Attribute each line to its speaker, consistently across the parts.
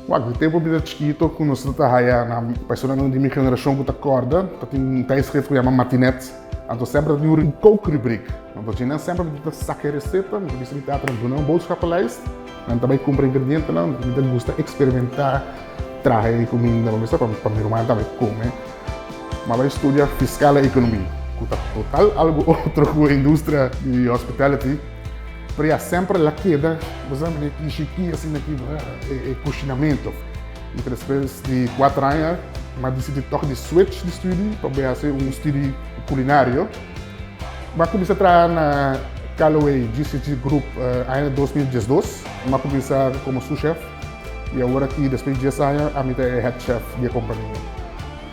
Speaker 1: Wak, di tempo mi ta chikito ku nos ta haya na personanan di mi generashon ku ta kòrda, ta tin un tijdschrift ku yama Matinet. Anto semper ta tin un kookrubriek. Anto dje nan semper mi ta saka e reseta, mi ta bisa mi tata nan duna un boodschappenlijst, nan ta bai kumpra ingredientenan, mi ta gusta eksperimentá traha e kuminda pa mi sa pa mi ruman tambe kome. Mi a bai studia fiskal en ekonomi, ku ta total algu otro ku e industria di hospitality. Pero ya, semper el a keda, bo sa, mi ki asina ki e kushinamentu. I despues di kuater aña mi a disidí tòg di switch di studi pa bai hasi un studi kulinario. Mi a kuminsá traha na Callaway GCG Group aña 2012. Mi a kuminsá komo sous chef i awor aki despues di dies aña ami ta e head chef di e kompania.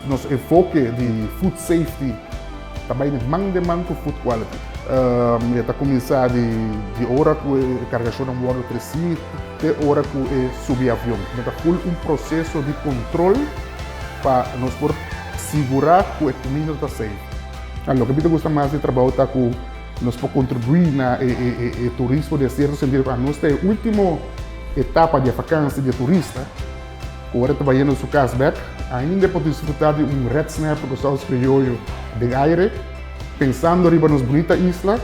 Speaker 1: Nos enfoke di food safety ta bai man den man ku food quality. E ta kuminsá di ora ku e kargashonnan wòrdu tresí te ora ku e subi avion. Mi ta ful un proseso di kontrol pa nos por sigurá ku e kuminda ta safe. Loke mi ta gusta mas di trabou ta ku nos por kontribuí na e turismo den sierto sentido ku anos ta e último etapa di e fakansi di e turista. Ora ta bayendo su cas bek, ainda e por disfruta di un red snapper cu saus crioyo den aire, pensando riba nos bunita isla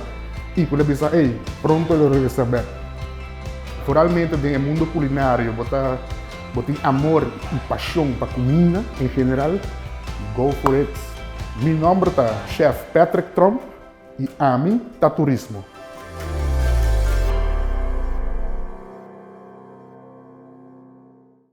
Speaker 1: y cu lo bisa ey, pronto lo regresa bek. Vooralmente den e mundo culinario bo ta bo tin amor y pasion pa cuminda en general, go for it! Mi nomber ta Chef Patrick Tromp y ami ta turismo.